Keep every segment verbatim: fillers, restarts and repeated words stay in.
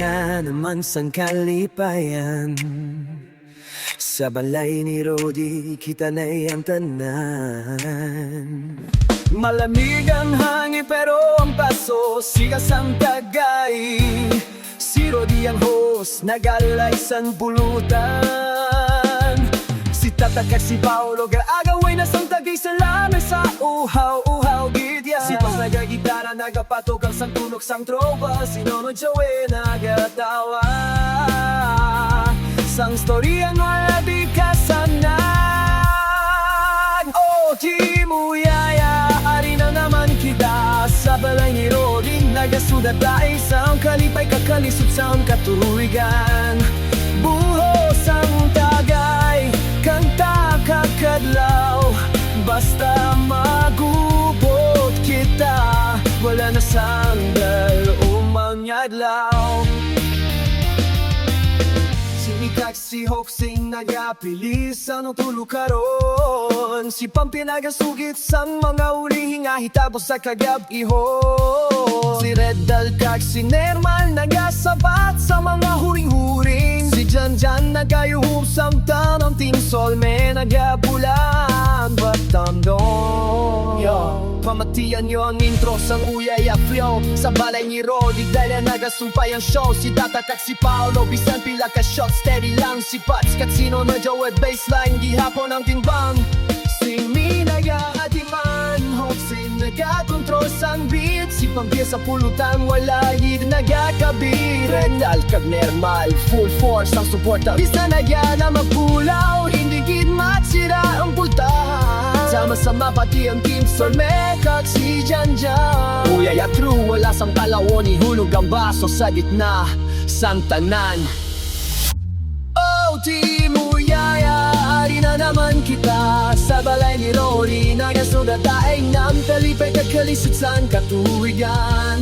Nga naman sang kalipayan. Sa balay ni Rodi, kita na ang tanan. Malamig ang hangin, pero ang paso siga sang tagay. Si Rodi ang host, nagalay sang bulutan. Si Tata kag si Paolo, gaagaway na sang tagay sa lamesa. Uhaw, uhaw, gid ya. Si Pas nagagitara, nagapatugang sang tunog sang tropa. Si Nono Joey, nagatawa sang storya nga wala di kasanag. O, di mo yaya, ari na naman kita sa balay ni Rodi. Nagasuda tayo sang kalipay, kag kalisod sang katuigan. Buhos ang tagay, kanta kag kadlaw. Basta magubot kita, wala na sandal o mga adlaw. Si Mikak, si Hoksing, nagapilis sang tulo karon. Si Pampi, nagasugid sang mga uli nga hitabo sa kagab-ihon. Si Red Dal kag si Nermal, nagasabat sa mga huring-huring. Si Jan Jan, nagayuhop sang tanang Team Solme, nagabulan batandong. Yo, pamatian yo ang intro sang Uyaya Flow. Sa balay ni Rodi, dala nagasumpay ang show. Si Tata kag si Paolo, bisan pila ka shot, steady lang. Si Pats kag si Nono Joey, baseline, gihapon ang timbang. Si Mina, ya, Adiman, Hoksing, nagakontrol sang beat. Si Pampi sa pulutan, wala gid nagakabit. Renal kag Nermal, full force ang suporta. Bisan na ya na magpulaw, hindi gid matsira ang pultahan. Sama-sama pati ang Team Solme kag si Jan Jan. Uyaya Crew, wala sang talawon, ihulog ang baso sa gitna sang tanan. O, di mo yaya, ari na naman kita sa balay ni Rodi. Nagasuda tayo ng kalipay, kag kalisod sang katuigan.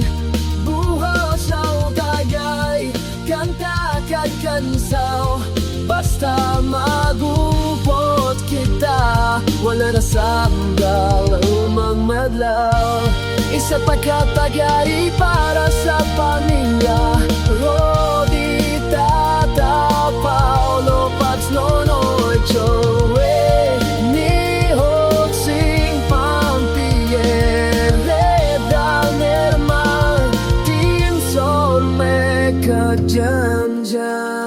Buhos ang tagay, kanta kag kansaw. Basta magubot kita, wala na sandal o mga adlaw. Isa pa ka tagay para sa pamilya. Rodi, Tata, Paolo, Pats, Nonoy, Joey, ni Hoksing, Pampi, Red Dal, Nermal, Team Solme kag Jan Jan.